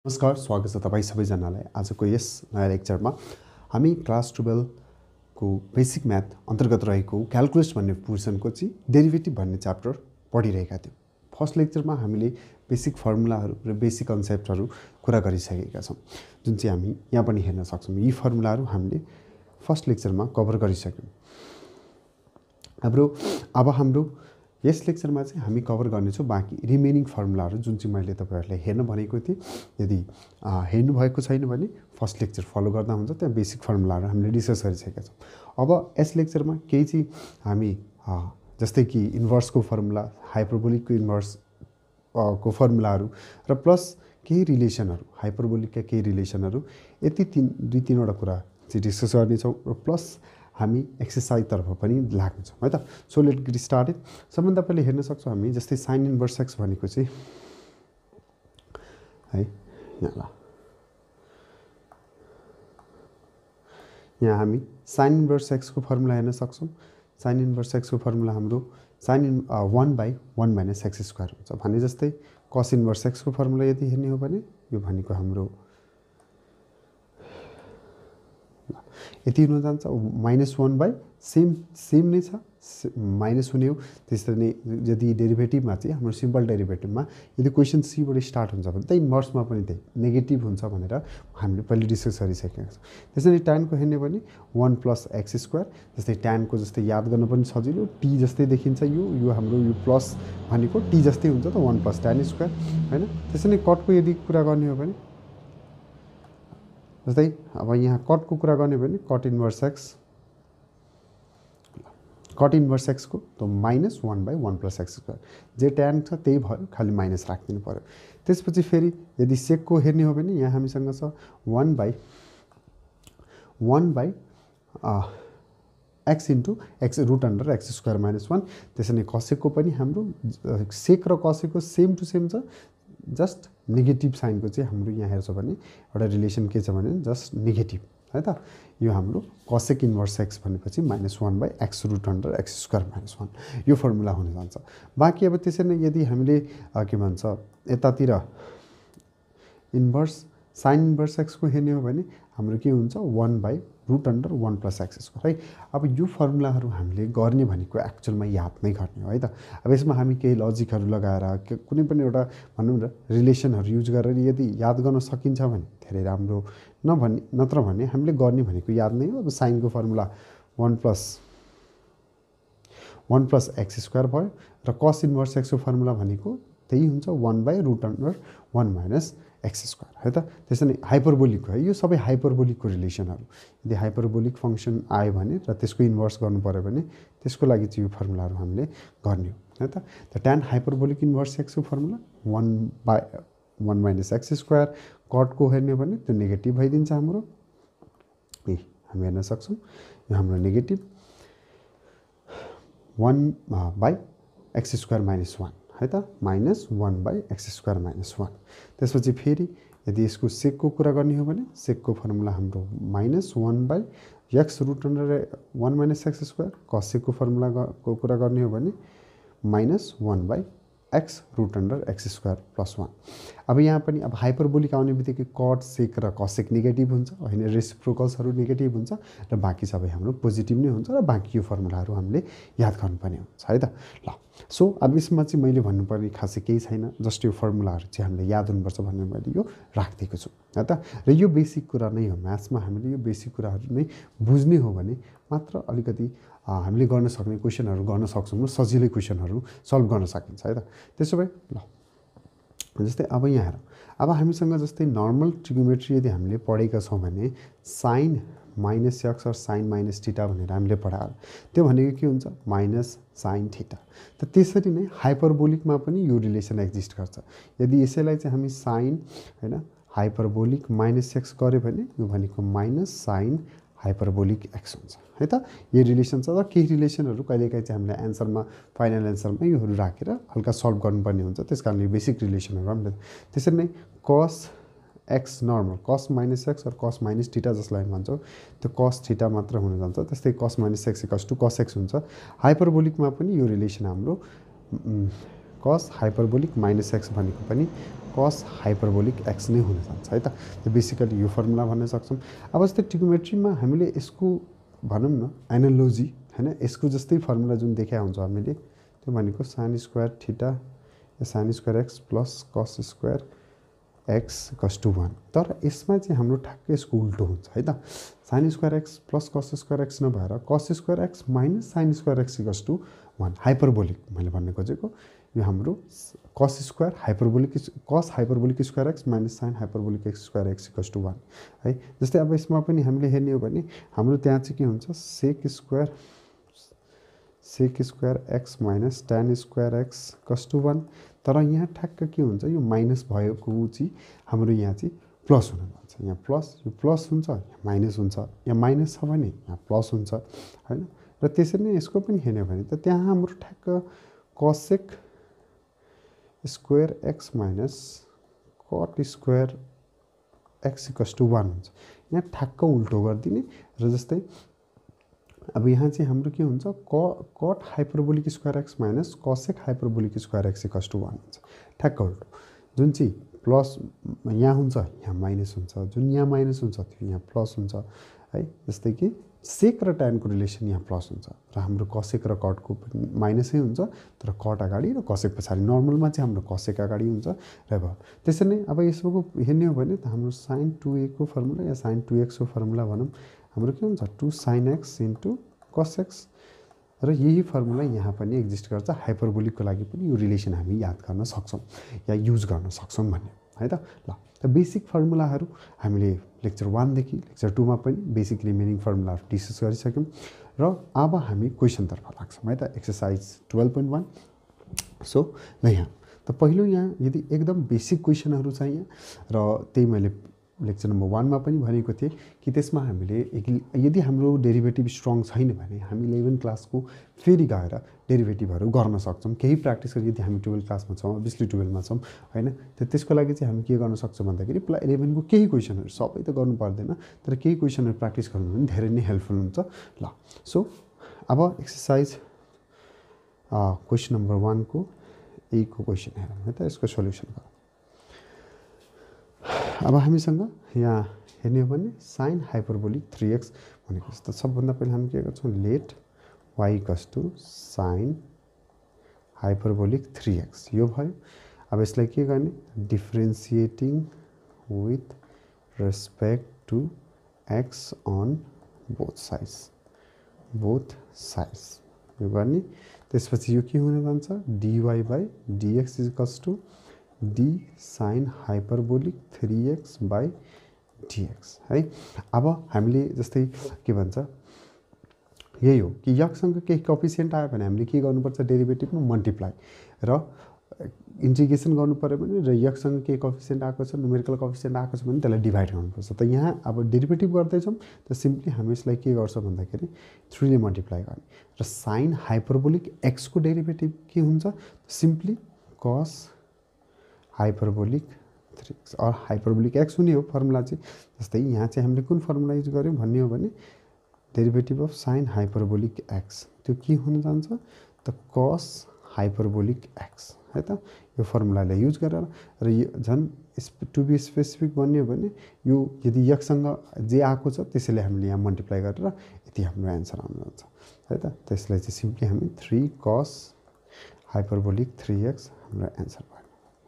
नमस्कार, स्वागत छ तपाईँ सबैजनालाई आजको यस नयाँ लेक्चरमा। हामी क्लास 12 को बेसिक म्याथ अन्तर्गत रहेको क्यालकुलस भन्ने पोर्सनको चाहिँ डेरिभेटिभ भन्ने च्याप्टर पढिरहेका थियौँ। फर्स्ट लेक्चरमा हामीले बेसिक फर्मुलाहरू र बेसिक कन्सेप्टहरू कुरा गरिसकेका छौँ, जुन चाहिँ हामी यहाँ पनि हेर्न सक्छौँ। यी फर्मुलाहरू हामीले फर्स्ट लेक्चरमा कभर गरिसक्यौँ। अब हाम्रो यस लेक्चरमा चाहिँ हामी कभर गर्नेछौँ बाँकी रिमेनिङ फर्मुलाहरू, जुन चाहिँ मैले तपाईँहरूलाई हेर्न भनेको थिएँ। यदि हेर्नु भएको छैन भने फर्स्ट लेक्चर फलो गर्दा हुन्छ, त्यहाँ बेसिक फर्मुलाहरू हामीले डिस्कस गरिसकेका छौँ। अब यस लेक्चरमा केही चाहिँ हामी जस्तै कि इन्भर्सको फर्मुला, हाइपरबोलिकको इन्भर्स को फर्मुलाहरू र प्लस केही रिलेसनहरू, हाइपरबोलिकका केही रिलेसनहरू, यति दुई तीनवटा कुरा चाहिँ डिस्कस गर्नेछौँ र प्लस हामी एक्सर्साइजतर्फ पनि लाग्नेछौँ है त। So let get started. सबभन्दा पहिले हेर्न सक्छौँ हामी, जस्तै साइन इन्भर्स एक्स भनेको चाहिँ है यहाँ हामी साइन इन्भर्स एक्सको फर्मुला हेर्न सक्छौँ। साइन इन्भर्स एक्सको फर्मुला हाम्रो साइन 1/1 माइनस एक्स स्क्वायर हुन्छ भने जस्तै कस इन्भर्स एक्सको फर्मुला यदि हेर्ने हो भने यो भनेको हाम्रो यति हुन जान्छ -1/, सेम नै छ, माइनस हुने हो। त्यसरी नै यदि डेरिभेटिभमा चाहिँ हाम्रो सिम्पल डेरिभेटिभमा यदि क्वेसन सीबाट स्टार्ट हुन्छ भने त इन्भर्समा पनि त्यही नेगेटिभ हुन्छ भनेर हामीले पहिले डिस्कस गरिसकेका छौँ। त्यसरी ट्यानको हेर्ने भने 1 + x², जस्तै ट्यानको जस्तै याद गर्न पनि सजिलो, टी जस्तै देखिन्छ। यो हाम्रो यो प्लस भनेको टी जस्तै हुन्छ त 1 + tan² हैन। त्यसरी नै कटको यदि कुरा गर्ने हो भने जस्तै अब यहाँ कटको कुरा गर्ने भने कट इन्भर्स एक्सको त -1/1 + x², जे ट्यान छ त्यही भयो, खालि माइनस राखिदिनु पर्यो। त्यसपछि फेरि यदि सेकको हेर्ने हो भने यहाँ हामीसँग छ 1/(x) √(x² - 1). त्यसरी नै कसेकको पनि हाम्रो सेक र कसेकको सेम टु सेम छ, जस्ट नेगेटिभ साइनको चाहिँ हाम्रो यहाँ हेर्छ भने एउटा रिलेसन के छ भने जस्ट नेगेटिभ है त। यो हाम्रो कसेक इन्भर्स एक्स भनेपछि -1/(x √(x² - 1). यो फर्मुला हुन जान्छ। बाँकी अब त्यसरी नै यदि हामीले के भन्छ यतातिर इन्भर्स साइन इन्भर्स एक्सको हेर्ने हो भने हाम्रो के हुन्छ 1/√(1 + x², है। अब यो फर्मुलाहरू हामीले गर्ने भनेको एक्चुअलमा याद नै गर्ने हो है त। अब यसमा हामी केही लजिकहरू लगाएर कुनै पनि एउटा भनौँ न रिलेसनहरू युज गरेर यदि याद गर्न सकिन्छ भने धेरै राम्रो, नत्र भने हामीले गर्ने भनेको याद नै हो। अब साइनको फर्मुला 1 + x² भयो र कस इन्भर्स एक्सको फर्मुला भनेको त्यही हुन्छ 1/√(1 - x², है त। त्यसरी नै हाइपरबोलिकको है, यो सबै हाइपरबोलिकको रिलेसनहरू। यदि हाइपरबोलिक फङ्सन आयो भने र त्यसको इन्भर्स गर्नु पऱ्यो भने त्यसको लागि चाहिँ यो फर्मुलाहरू हामीले गर्ने हो है त। ट्यान हाइपरबोलिक इन्भर्स एक्सको फर्मुला 1/1 - x²। कटको हेर्ने भने त्यो नेगेटिभ भइदिन्छ हाम्रो, हामी हेर्न सक्छौँ यो हाम्रो नेगेटिभ 1/(x² - 1) है त, -1/(x² - 1). त्यसपछि फेरि यदि यसको सेकको कुरा गर्ने हो भने सेकको फर्मुला हाम्रो -1/(x √(1 - x²). कसेकको फर्मुलाको कुरा गर्ने हो भने -1/(x √(x² + 1). अब यहाँ पनि अब हाइपरबोलिक आउने बित्तिकै कट, सेक र कसेक नेगेटिभ हुन्छ होइन, रेसिप्रोकल्सहरू नेगेटिभ हुन्छ र बाँकी सबै हाम्रो पोजिटिभ नै हुन्छ र बाँकी यो फर्मुलाहरू हामीले याद गर्नुपर्ने हुन्छ है त। ल सो अब यसमा चाहिँ मैले भन्नुपर्ने खासै केही छैन, जस्ट यो फर्मुलाहरू चाहिँ हामीले याद हुनुपर्छ भनेर मैले यो राखिदिएको छु है त। र यो बेसिक कुरा नै हो, म्याथ्समा हामीले यो बेसिक कुराहरू नै बुझ्ने हो भने मात्र अलिकति हामीले गर्न सक्ने क्वेसनहरू गर्न सक्छौँ र सजिलै क्वेसनहरू सल्भ गर्न सकिन्छ है त। त्यसो भए ल जस्तै अब यहाँ हेरौँ, अब हामीसँग जस्तै नर्मल ट्रिगोमेट्री यदि हामीले पढेका छौँ भने साइन -x र साइन -θ भनेर हामीले पढायो, त्यो भनेको के हुन्छ -sin θ। त त्यसरी नै हाइपरबोलिकमा पनि यो रिलेसन एक्जिस्ट गर्छ। यदि यसैलाई चाहिँ हामी साइन होइन हाइपरबोलिक -x गऱ्यो भने यो भनेको -sin हाइपरबोलिक x हुन्छ है त। यो रिलेसन छ र केही रिलेसनहरू कहिलेकाहीँ चाहिँ हामीले एन्सरमा, फाइनल एन्सरमा योहरू राखेर हल्का सल्भ गर्नुपर्ने हुन्छ, त्यस कारणले बेसिक रिलेसनहरू हामीले। त्यसरी नै कस एक्स नर्मल, कस -x र कस -θ जसलाई भन्छौँ त्यो कस θ मात्र हुन जान्छ। त्यस्तै कस -x = cos x हुन्छ। हाइपरबोलिकमा पनि यो रिलेसन हाम्रो कस हाइपरबोलिक माइनस एक्स भनेको पनि कस हाइपरबोलिक एक्स नै हुन जान्छ है त। त्यो बेसिकली यो फर्मुला भन्न सक्छौँ। अब जस्तै ट्रिगोमेट्रीमा हामीले यसको भनौँ न एनालोजी हैन, यसको जस्तै फर्मुला जुन देखाएको हुन्छ हामीले त्यो भनेको sine square theta sine square x plus cos square x equals to 1। तर यसमा चाहिँ हाम्रो ठ्याक्कै यसको उल्टो हुन्छ है त। Sine square x plus cos square x नभएर cos square x minus sine square x equals to 1 hyperbolic मैले भन्ने खोजेको यो हाम्रो cos square hyperbolic cos hyperbolic square x minus sine hyperbolic x square x equals to 1 है। जस्तै अब यसमा पनि हामीले हेर्ने हो भने हाम्रो त्यहाँ चाहिँ के हुन्छ sec square x minus tan square x equals to 1। तर यहाँ ठ्याक्क के हुन्छ यो माइनस भएको चाहिँ हाम्रो यहाँ चाहिँ प्लस हुन जान्छ। यहाँ प्लस यो प्लस हुन्छ यहाँ माइनस हुन्छ, यहाँ माइनस छ भने यहाँ प्लस हुन्छ हैन। र त्यसरी नै यसको पनि हेर्ने भने त त्यहाँ हाम्रो ठ्याक्क cosec square x minus cot square x equals to 1 हुन्छ। यहाँ ठ्याक्क उल्टो गरिदिने र जस्तै अब यहाँ चाहिँ हाम्रो के हुन्छ cot hyperbolic square x minus cosec hyperbolic square x equals to 1 हुन्छ। ठ्याक्क उल्टो जुन चाहिँ प्लस यहाँ हुन्छ यहाँ माइनस हुन्छ, जुन यहाँ माइनस हुन्छ त्यो यहाँ प्लस हुन्छ है। जस्तै कि सेक र ट्यानको रिलेसन यहाँ प्लस हुन्छ र हाम्रो कसेक र कटको पनि माइनसै हुन्छ, तर कट अगाडि र कसेक पछाडि। नर्मलमा चाहिँ हाम्रो कसेक अगाडि हुन्छ र भयो। त्यसरी नै अब यसको हेर्ने हो भने त हाम्रो साइन 2a को फर्मुला या साइन 2x को फर्मुला भनौँ हाम्रो के हुन्छ 2 साइन एक्स इन्टु कस एक्स। र यही फर्मुला यहाँ पनि एक्जिस्ट गर्छ हाइपरबोलिकको लागि पनि। यो रिलेसन हामी याद गर्न सक्छौँ या युज गर्न सक्छौँ भन्ने है त। ल त बेसिक फर्मुलाहरू हामीले लेक्चर 1 देखि लेक्चर 2 मा पनि बेसिक रिमेनिङ फर्मुलाहरू डिस्कस गरिसक्यौँ र अब हामी क्वेसनतर्फ लाग्छौँ है त। एक्सरसाइज 12.1। सो ल यहाँ त पहिलो यहाँ यदि एकदम बेसिक क्वेसनहरू छ यहाँ र त्यही मैले लेक्चर नम्बर 1 मा पनि भनेको थिएँ कि त्यसमा हामीले यदि हाम्रो डेरिभेटिभ स्ट्रङ छैन भने हामी 11 क्लासको फेरि गएर डेरिभेटिभहरू गर्न सक्छौँ। केही प्र्याक्टिस गरी यदि हामी 12 क्लासमा छौँ अभियसली 12 मा छौँ हैन, त्यसको लागि चाहिँ हामी के गर्न सक्छौँ भन्दाखेरि 11 को केही क्वेसनहरू सबै त गर्नु पर्दैन तर केही क्वेसनहरू प्र्याक्टिस गर्नु भने धेरै नै हेल्पफुल हुन्छ। ल सो अब एक्सरसाइज क्वेसन नम्बर 1 को ए को क्वेसन हेरौँ है त। यसको सोल्युसन गरौँ। अब हामीसँग यहाँ हेर्ने हो भने साइन हाइपरबोलिक 3x भनेको जस्तो सबभन्दा पहिला हामी के गर्छौँ let y equals to sine hyperbolic 3x यो भयो। अब यसलाई के गर्ने differentiating with respect to x on both sides यो गर्ने। त्यसपछि यो के हुन जान्छ dy by dx equals to d sine hyperbolic 3x by dx है। अब हामीले जस्तै के भन्छ यही हो कि यक्सँग केही कोएफिसिएन्ट आयो भने हामीले के गर्नुपर्छ डेरिभेटिभमा मल्टिप्लाई र इन्टिग्रेसन गर्नु पर्यो भने र यक्सँग केही कोएफिसिएन्ट आएको छ न्युमेरिकल कोएफिसिएन्ट आएको छ भने त्यसलाई डिभाइड गर्नुपर्छ। त यहाँ अब डेरिभेटिभ गर्दैछौँ त सिम्पली हामी यसलाई के गर्छौँ भन्दाखेरि 3 ले मल्टिप्लाई गर्ने र साइन हाइपरबोलिक x को डेरिभेटिभ के हुन्छ सिम्पली कस हाइपरबोलिक 3x और हाइपरबोलिक x हुने हो फर्मुला चाहिँ। जस्तै यहाँ चाहिँ हामीले कुन फर्मुला युज गर्यौँ भन्ने हो भने derivative of sine hyperbolic x त्यो के हुन जान्छ त कस हाइपरबोलिक x है त। यो फर्मुलालाई युज गरेर र यो झन् टु बी स्पेसिफिक भन्ने हो भने यो यदि यक्सँग जे आएको छ त्यसैले हामीले यहाँ मल्टिप्लाई गरेर यति हाम्रो एन्सर आउन जान्छ है त। त्यसलाई चाहिँ सिम्पली हामी 3 कस हाइपरबोलिक 3x हाम्रो एन्सर भयो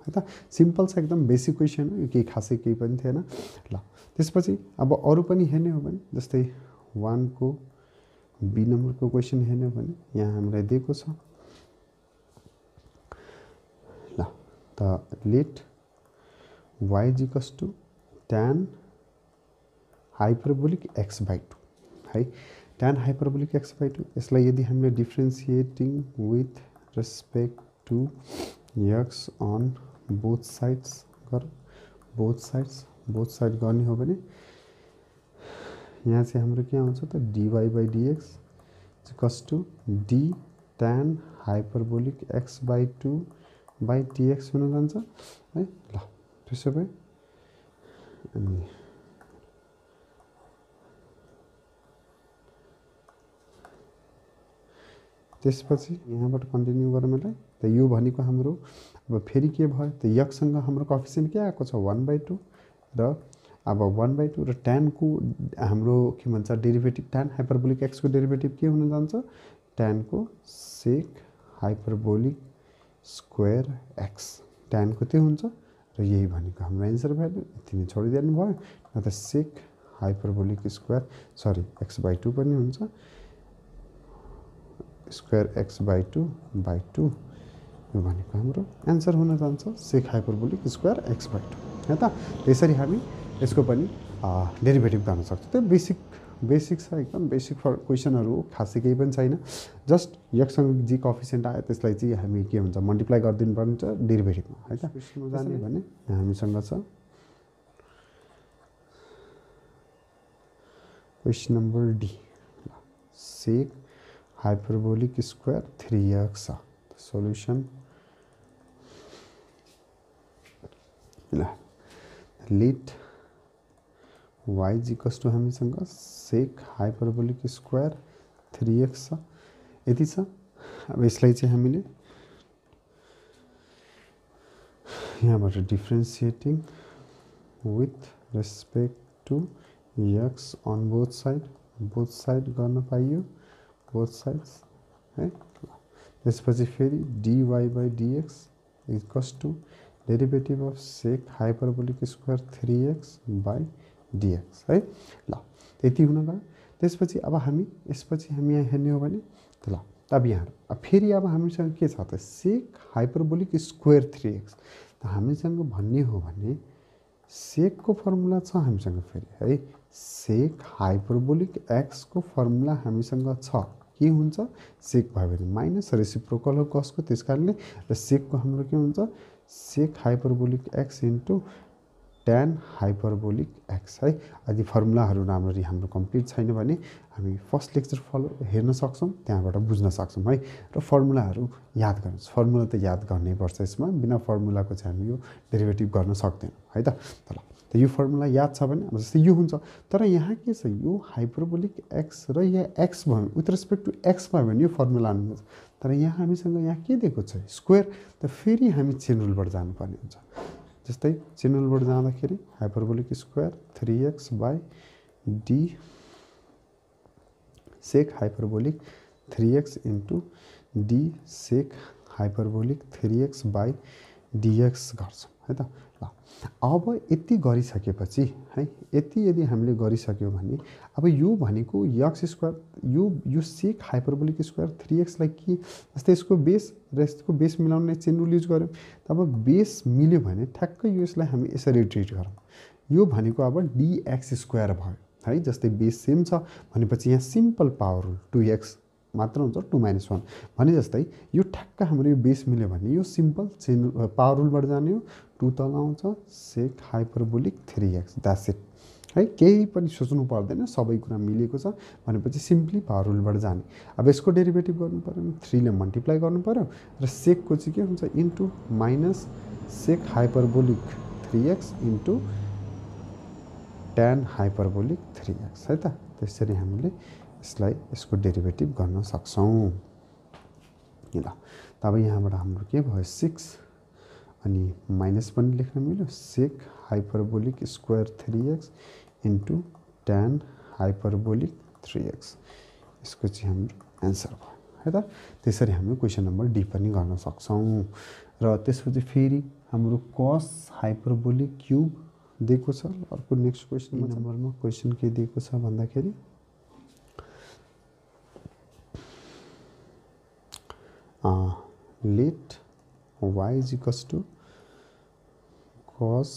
है त। सिम्पल छ एकदम बेसिक क्वेसन हो यो केही खासै केही पनि थिएन। ल त्यसपछि अब अरू पनि हेर्ने हो भने जस्तै 1 को बी नम्बरको क्वेसन हेर्ने हो भने यहाँ हामीलाई दिएको छ ल त let y equals to tan hyperbolic x by 2 है। tan हाइपरबोलिक x बाई 2 यसलाई यदि हामीले differentiating with respect to x on both sides both side गर्ने हो भने यहाँ चाहिँ हाम्रो के आउँछ त dy by dx equals to d tan hyperbolic x by 2 by dx हुन जान्छ है। ल त्यसो भए अनि त्यसपछि यहाँबाट कन्टिन्यू गरौँ यसलाई। त यो भनेको हाम्रो अब फेरि के भयो त यक्सँग हाम्रो कोएफिसिएन्ट के आएको छ 1/2 र अब 1/2 र tan को हाम्रो के भन्छ डेरिभेटिभ tan हाइपरबोलिक x को डेरिभेटिभ के हुन जान्छ tan को sec hyperbolic square x tan को त्यो हुन्छ र यही भनेको हाम्रो एन्सर भ्यालु। यति नै छोडिदिनु भयो न त sec hyperbolic square sorry x/2 पनि हुन्छ स्क्वायर x/2 यो भनेको हाम्रो एन्सर हुन जान्छ sec हाइपरबोलिक स्क्वायर x/2 है त। त्यसरी हामी यसको पनि डेरिभेटिभ गर्न सक्छौँ। त्यो बेसिक छ एकदम बेसिक क्वेसनहरु खासै केही पनि छैन। जस्ट यक्सँग जी कोएफिसिएन्ट आयो त्यसलाई चाहिँ हामी के हुन्छ मल्टिप्लाई गरिदिनु पर्ने हुन्छ डेरिभेटिभमा है त। क्वेसनमा जाने भने हामीसँग छ question number D sec hyperbolic square 3x solution let y equals to हामीसँग sec हाइपरबोलिक स्क्वायर 3x छ यति छ। अब यसलाई चाहिँ हामीले यहाँबाट differentiating with respect to x on both side गर्न पाइयो बोथ साइड्स है। त्यसपछि फेरि dy by dx equals to derivative of sec hyperbolic square 3x by dx है। ल त्यति हुन गयो। त्यसपछि अब हामी यसपछि हामी यहाँ हेर्ने हो भने ल अब यहाँ अब फेरि अब हामीसँग के छ त sec हाइपरबोलिक स्क्वायर 3x त हामीसँग भन्ने हो भने sec को फर्मुला छ हामीसँग फेरि है sec हाइपरबोलिक x को फर्मुला हामीसँग छ के हुन्छ sec भयो भने माइनस रेसिप्रोकल हो cos को त्यसकारणले र sec को हाम्रो के हुन्छ sec hyperbolic x into tan hyperbolic x है। यदि फर्मुलाहरू राम्ररी हाम्रो कम्प्लिट छैन भने हामी फर्स्ट लेक्चर फलो हेर्न सक्छौँ त्यहाँबाट बुझ्न सक्छौँ है। र फर्मुलाहरू याद गर्नुहोस् फर्मुला त याद गर्नै पर्छ यसमा बिना फर्मुलाको चाहिँ हामी यो डेरिभेटिभ गर्न सक्दैनौँ है त। त यो फर्मुला याद छ भने अब जस्तै यो हुन्छ तर यहाँ के छ यो हाइपरबोलिक x र यहाँ x भयो विथ रेस्पेक्ट टु x भयो भने यो फर्मुला आउनुहुन्छ तर यहाँ हामीसँग यहाँ के दिएको छ स्क्वायर त फेरि हामी चेन रुलबाट जानुपर्ने हुन्छ। जस्तै चेन रुलबाट जाँदाखेरि hyperbolic square 3x by D sec hyperbolic 3x into D sec hyperbolic 3x by dx गर्छौँ है त। ल अब यति गरिसकेपछि है यति यदि हामीले गरिसक्यौँ भने अब यो भनेको x स्क्वायर यो sec हाइपरबोलिक स्क्वायर 3x लाई के जस्तै यसको बेस र यसको बेस मिलाउने चेन रुल युज गर्यौँ तब बेस मिल्यो भने ठ्याक्कै यो यसलाई हामी यसरी ट्रिट गरौँ यो भनेको अब dx स्क्वायर भयो है। जस्तै बेस सेम छ भनेपछि यहाँ सिम्पल पावर रुल 2x मात्र हुन्छ 2 - 1 भने जस्तै यो ठ्याक्क हाम्रो यो बेस मिल्यो भने यो सिम्पल चेन पावर रुलबाट जाने हो 2 तल आउँछ sec hyperbolic 3x that's it है। केही पनि सोच्नु पर्दैन सबै कुरा मिलेको छ भनेपछि सिम्पली पावर रुलबाट जाने। अब यसको डेरिभेटिभ गर्नु पर्यो 3 ले मल्टिप्लाई गर्नु पर्यो र sec को चाहिँ के हुन्छ into minus sec hyperbolic 3x into tan hyperbolic 3x है त। त्यसरी हामीले यसलाई यसको डेरिभेटिभ गर्न सक्छौँ। ल तब यहाँबाट हाम्रो के भयो 6 अनि माइनस पनि लेख्न मिल्यो sec hyperbolic square 3x into tan hyperbolic 3x यसको चाहिँ हाम्रो एन्सर भयो है त। त्यसरी हामी क्वेसन नम्बर डी पनि गर्न सक्छौँ। र त्यसपछि फेरि हाम्रो cos हाइपरबोलिक क्युब दिएको छ। अर्को नेक्स्ट क्वेसन नम्बरमा क्वेसन के दिएको छ भन्दाखेरि let y is equals to cos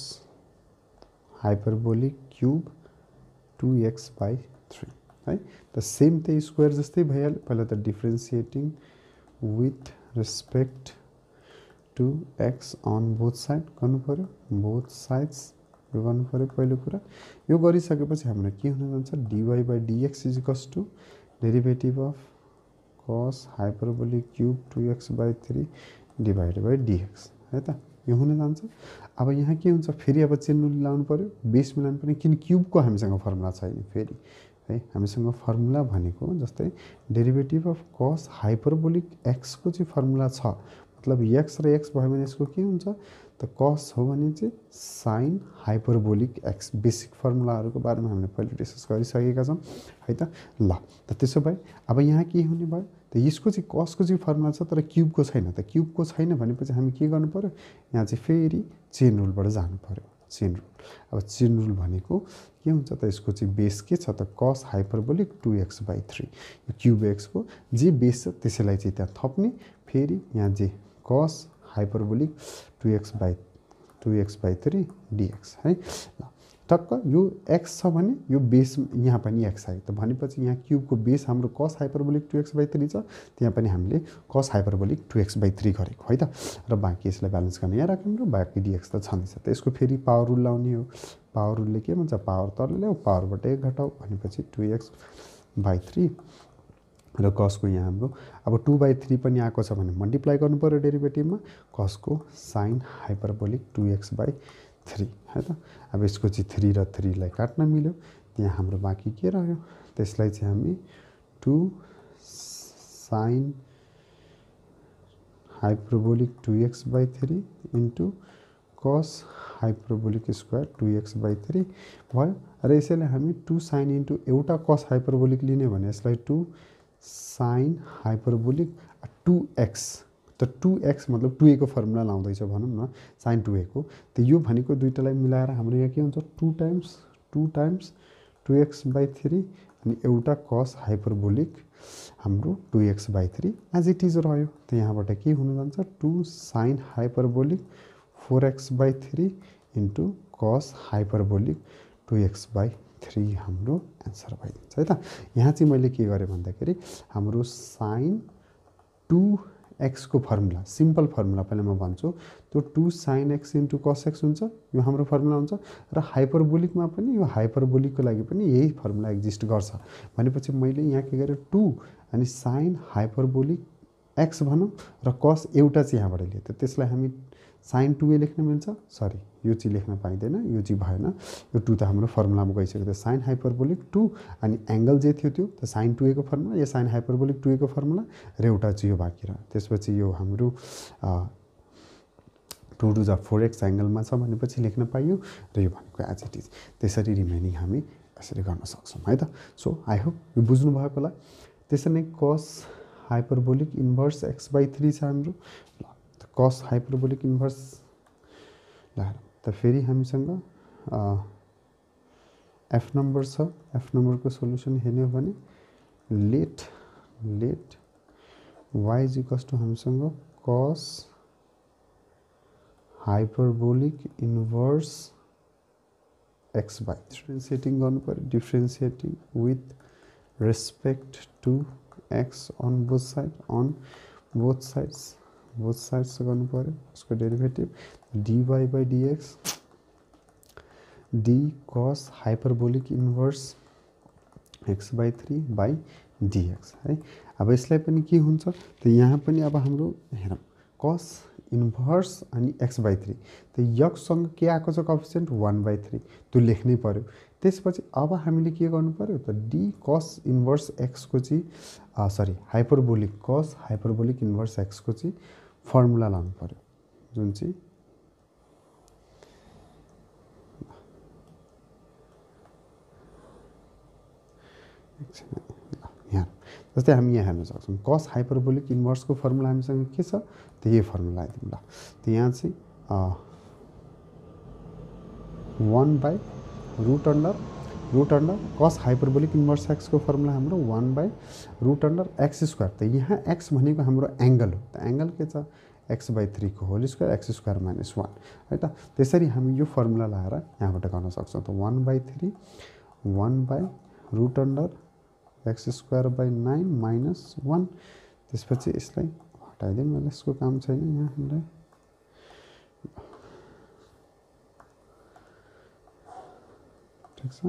hyperbolic cube 2x/3 है। त सेम त्यही स्क्वायर जस्तै भइहाल्यो पहिला त differentiating with respect to x on both side गर्नु पर्यो बोथ साइड्स यो गर्नु पर्यो पहिलो कुरा। यो गरिसकेपछि हाम्रो के हुन जान्छ dy by dx is equals to derivative of cos hyperbolic cube 2x/3 divided by dx है त यो हुन जान्छ। अब यहाँ के हुन्छ फेरि अब चेन रुल लाउनु पर्यो बेस मिलाउनु पर्यो किन क्युबको हामीसँग फर्मुला छैन फेरि है। हामीसँग फर्मुला भनेको जस्तै डेरिभेटिभ अफ कस हाइपरबोलिक एक्सको चाहिँ फर्मुला छ, मतलब एक्स र एक्स भयो भने यसको के हुन्छ त कस हो भने चाहिँ साइन हाइपरबोलिक एक्स। बेसिक फर्मुलाहरूको बारेमा हामीले पहिले डिस्कस गरिसकेका छौँ है त। ल त त्यसो भए अब यहाँ के हुने भयो त यसको चाहिँ कसको चाहिँ फर्मुला छ तर क्युबको छैन। त क्युबको छैन भनेपछि हामी के गर्नु पऱ्यो, यहाँ चाहिँ फेरि चेन रुलबाट जानु पऱ्यो। चेन रुल, अब चेन रुल भनेको के हुन्छ त यसको चाहिँ बेस के छ त कस हाइपरबोलिक 2x/3। यो क्युब एक्सको जे बेस छ त्यसैलाई चाहिँ त्यहाँ थप्ने, फेरि यहाँ जे कस हाइपरबोलिक 2x/3 dx है। ल टक्क यो एक्स छ भने यो बेस यहाँ पनि एक्स आयो। त भनेपछि यहाँ क्युबको बेस हाम्रो कस हाइपरबोलिक 2x/3 छ, त्यहाँ पनि हामीले कस हाइपरबोलिक 2x/3 गरेको है त। र बाँकी यसलाई ब्यालेन्स गर्न यहाँ राख्नु र बाँकी dx त छँदैछ। त यसको फेरि पावर रुल लाउने हो। पावर रुलले के भन्छ, पावर तल ल्याऊ पावरबाट 1 घटाऊ भनेपछि 2x/3 र कसको यहाँ हाम्रो अब 2/3 पनि आएको छ भने मल्टिप्लाई गर्नु पऱ्यो डेरिभेटिभमा, कसको साइन हाइपरबोलिक 2x/3 है त। अब यसको चाहिँ 3 र 3 लाई काट्न मिल्यो, त्यहाँ हाम्रो बाँकी के रह्यो, त्यसलाई चाहिँ हामी 2 साइन हाइपरबोलिक 2x/3 इन्टु कस हाइपरबोलिक स्क्वायर 2x/3 भयो। र यसैले हामी 2 साइन इन्टु एउटा कस हाइपरबोलिक लिने भने यसलाई 2 साइन हाइपरबोलिक 2x। त 2x मतलब 2a को फर्मुला लाउँदैछ भनौँ न, साइन 2a को। त यो भनेको दुईटालाई मिलाएर हाम्रो यहाँ के हुन्छ 2 टाइम्स 2x/3 अनि एउटा कस हाइपरबोलिक हाम्रो 2x/3 एज इट इज रह्यो। त यहाँबाट के हुन जान्छ 2 साइन हाइपरबोलिक 4x/3 इन्टु कस हाइपरबोलिक 2x/3 हाम्रो एन्सर भइदिन्छ है त। यहाँ चाहिँ मैले के गरेँ भन्दाखेरि हाम्रो साइन 2x को फर्मुला, सिम्पल फर्मुला पहिला म भन्छु, त्यो 2 sine x into cos x हुन्छ, यो हाम्रो फर्मुला हुन्छ। र हाइपरबोलिकमा पनि यो हाइपरबोलिकको लागि पनि यही फर्मुला एक्जिस्ट गर्छ भनेपछि मैले यहाँ के गरेँ 2 अनि साइन हाइपरबोलिक x भनौँ र कस एउटा चाहिँ यहाँबाट लिएँ। त त्यसलाई हामी साइन 2a लेख्न मिल्छ, सरी यो चाहिँ लेख्न पाइँदैन, यो चाहिँ भएन, यो 2 त हाम्रो फर्मुलामा गइसक्यो। त साइन हाइपरबोलिक 2 अनि एङ्गल जे थियो त्यो त साइन 2a को फर्मुला, या साइन हाइपरबोलिक 2a को फर्मुला र एउटा चाहिँ यो बाँकी रह्यो। त्यसपछि यो हाम्रो 2 टू जा 4x एङ्गलमा छ भनेपछि लेख्न पाइयो र यो भनेको एज इट इज। त्यसरी रिमेनिङ हामी यसरी गर्न सक्छौँ है त। सो आई होप यो बुझ्नु भएको होला। त्यसरी नै कस हाइपरबोलिक इन्भर्स x/3 छ हाम्रो। कस हाइपरबोलिक इन्भर्स ल त फेरि हामीसँग एफ नम्बर छ। एफ नम्बरको सोल्युसन हेर्ने हो भने let y is equals to हामीसँग cos hyperbolic inverse x/3 differentiating गर्नु पर्यो, differentiating with respect to x on both sides गर्नु पर्यो। उसको derivative dy/dx d cos hyperbolic inverse x/3/dx है। अब यसलाई पनि के हुन्छ त यहाँ पनि अब हाम्रो हेरौँ कस इन्भर्स अनि x/3 त यक्सँग के आएको छ कोएफिसिएन्ट 1/3 त्यो लेख्नै पर्यो। त्यसपछि अब हामीले के गर्नु पर्यो त d cos इन्भर्स x को चाहिँ sorry hyperbolic cos hyperbolic inverse x को चाहिँ फर्मुला लानु पर्यो, जुन चाहिँ यहाँ जस्तै हामी यहाँ हेर्न सक्छौँ कस हाइपरबोलिक इन्भर्सको फर्मुला हामीसँग के छ त यही फर्मुला आइदिउँ ल। त यहाँ चाहिँ 1/√अंडर कस हाइपरबोलिक इन्भर्स x को फर्मुला हाम्रो 1/√अंडर x²। त यहाँ x भनेको हाम्रो एङ्गल हो। त एङ्गल के छ x/3 को होल स्क्वायर x² - 1 है त। त्यसरी हामी यो फर्मुला लाएर यहाँबाट गर्न सक्छौँ। त 1/3 1/√अंडर x² - 1 त्यसपछि यसलाई हटाइदिउँ, मैले यसको काम छैन यहाँ हामीलाई। ठिक छ,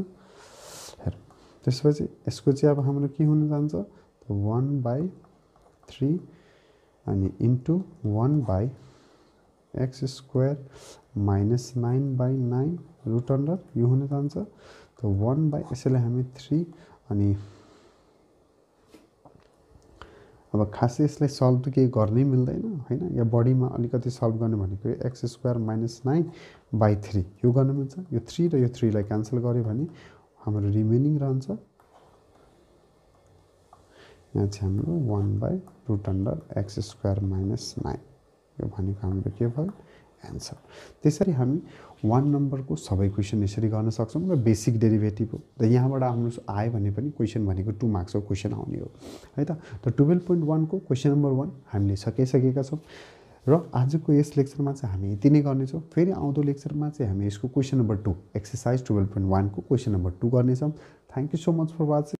हेरौँ त्यसपछि यसको चाहिँ अब हाम्रो के हुन जान्छ त 1/3 अनि इन्टु 1/x² - 9/9 √अंडर यो हुन जान्छ। त 1 बाई यसैलाई हामी 3 अनि अब खासै यसलाई सल्भ त केही गर्नै मिल्दैन हैन। या बढीमा अलिकति सल्भ गर्ने भनेको एक्स स्क्वायर माइनस 9/3 यो गर्न मिल्छ। यो 3 र यो 3 लाई क्यान्सल गर्यो भने हाम्रो रिमेनिङ रहन्छ यहाँ चाहिँ हाम्रो 1/√x² माइनस 9 यो भनेको हाम्रो के भयो एन्सर। त्यसरी हामी 1 नम्बरको सबै क्वेसन यसरी गर्न सक्छौँ र बेसिक डेरिभेटिभ हो र यहाँबाट हाम्रो आयो भने पनि क्वेसन भनेको 2 मार्क्सको क्वेसन आउने हो है त। 12.1 को क्वेसन नम्बर 1 हामीले सकिसकेका छौँ र आजको यस लेक्चरमा चाहिँ हामी यति नै गर्नेछौँ। फेरि आउँदो लेक्चरमा चाहिँ हामी यसको क्वेसन नम्बर 2 एक्सरसाइज 12.1 को क्वेसन नम्बर 2 गर्नेछौँ। Thank you so much for watching.